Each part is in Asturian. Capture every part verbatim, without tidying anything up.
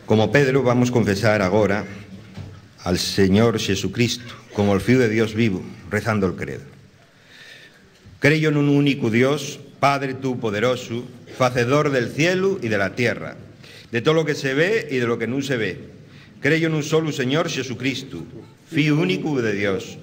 Como Pedro, vamos confesar agora al Señor Xesucristu, como'l Fiu de Dios vivu, rezando'l credu. Creyo nun únicu Dios, Padre Tuupoderosu, Facedor del cielu y de la tierra, de tolo que se ve y de lo que nun se ve. Creyo nun solu Señor Xesucristu, Fiu únicu de Dios,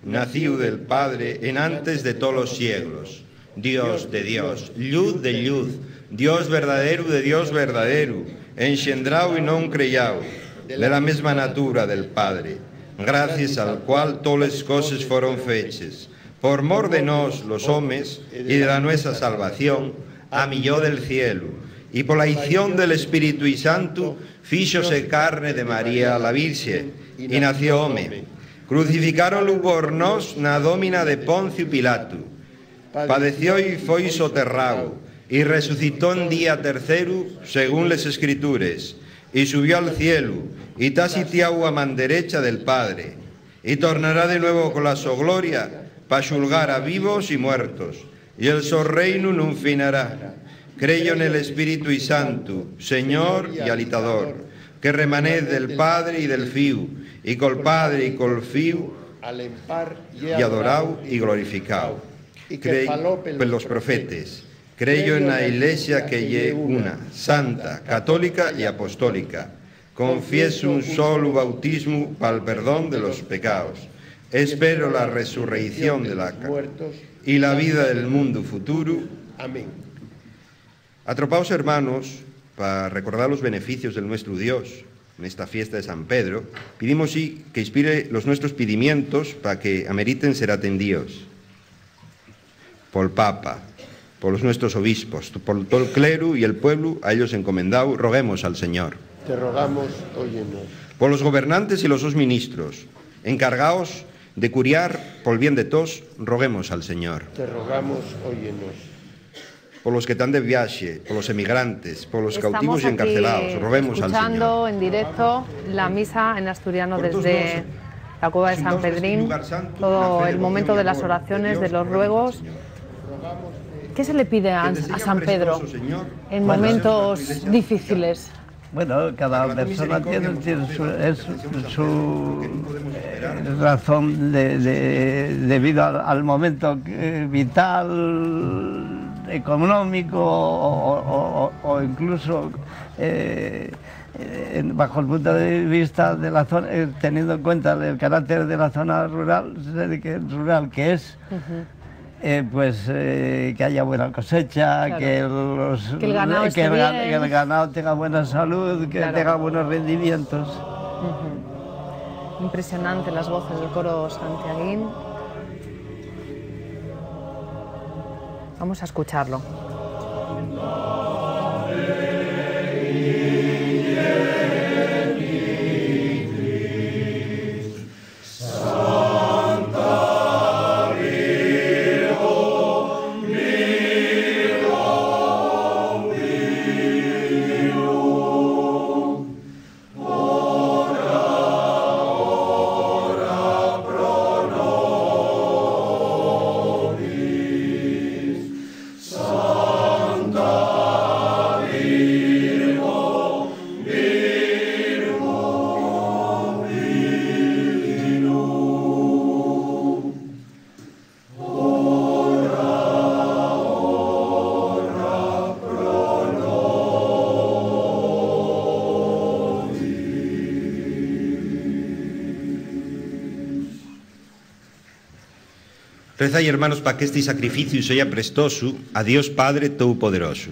nacíu del Padre enantes de tolos sieglos, Dios de Dios, lluz de lluz, Dios verdaderu de Dios verdaderu, enxendrau y non creyáu, de la mesma natura del Padre, gracies al cual toles coses foron feches. Por mor de nós, los homes, y de la nuesa salvación, amiyó del cielu, y pola aición del Espíritu y Santu, fíxose carne de María la Virxe, y nació home. Crucificáronlu por nós na dómina de Ponciu Pilatu. Padeció y foi soterrao, y resucitó en día terceru, según les Escritures, y subió al cielu, y ta sitiáu a man derecha del Padre, y tornará de nuevo cola so gloria pa xulgar a vivos y muertos, y el so reinu nun finará. Creyo nel Espíritu y Santu, Señor y Alitador, que remanez del Padre y del Fiu, y col Padre y col Fiu, y adoráu y glorificáu. Creyo pelos profetes. Creyo na Ilesia que ye una, santa, católica y apostólica. Confieso un solu bautismu pal perdón de los pecaos. Espero la resurreición de la ca-, y la vida del mundu futuru. Amén. Atropaos, hermanos, pa recordar los beneficios del nuestru Dios nesta fiesta de San Pedro, pidimos-y que inspire los nuestros pidimientos pa que ameriten ser atendíos pol Papa, polos nuestros obispos, por tol cleru y el pueblu a ellos encomendao, roguemos al Señor. Te rogamos, óyenos. Polos gobernantes y los sos ministros, encargaos de curiar pol bien de toos, roguemos al Señor. Te rogamos, óyenos. Polos que tán de viaxe, polos emigrantes, polos cautivos y encarcelaos, roguemos al Señor. Estamos aquí escuchando en directo la misa en asturiano desde la cueva de San Pedrín, todo el momento de las oraciones, de los ruegos. ¿Qué se le pide a, a San Pedro en momentos difíciles? Bueno, cada persona tiene, tiene su, es su, eh, razón de, de, debido al, al momento, eh, vital, económico o, o, o, o incluso, eh, eh, bajo el punto de vista de la zona, eh, teniendo en cuenta el carácter de la zona rural, de que, rural que es, eh, pues, eh, que haya buena cosecha, claro, que los, que el ganado esté bien, que el ganado tenga buena salud, que tenga buenos rendimientos. Impresionante las voces del coro santiaguín. Vamos a escucharlo. Rezái, hermanos, pa qu'esti sacrificiu seya prestosu a Dios Padre Toupoderosu.